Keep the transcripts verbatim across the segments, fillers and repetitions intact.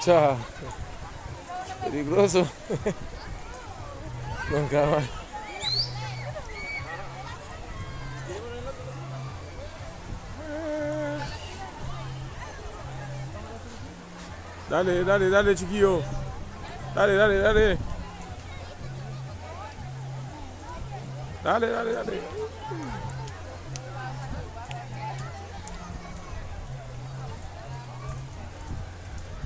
Sa. Peligroso. Bon travay. Dale, dale, dale, Chiquillo. Dale, dale, dale. Dale, dale, dale.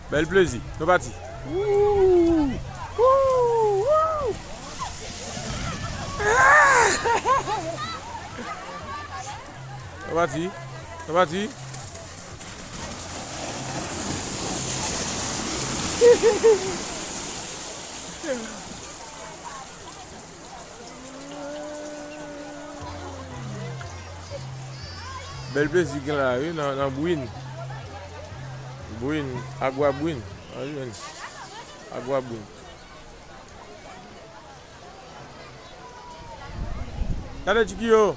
Bèl plezi. Nou pati. Wouwou. Wouwou. Nou pati. Nou pati. Bèl plezi gen la wi, nan, nan Bwin. Bwin, Agwa Bwin. An wi, menn. Agwa Bwin. Gade Chiquillo.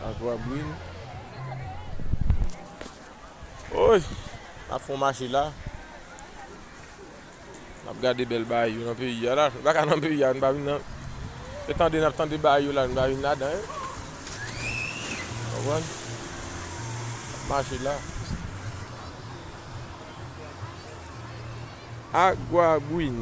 Agwa Bwin. Oy! N ap fè yon mache la. N ap gade bèl bagay yo nan peyi a la. Nou pa ka nan peyi a, nou pa vin nan. Se tande n ap tande bagay yo la, nou pa vin ladan, en. Konprann? N ap mache la. Agwa Bwin.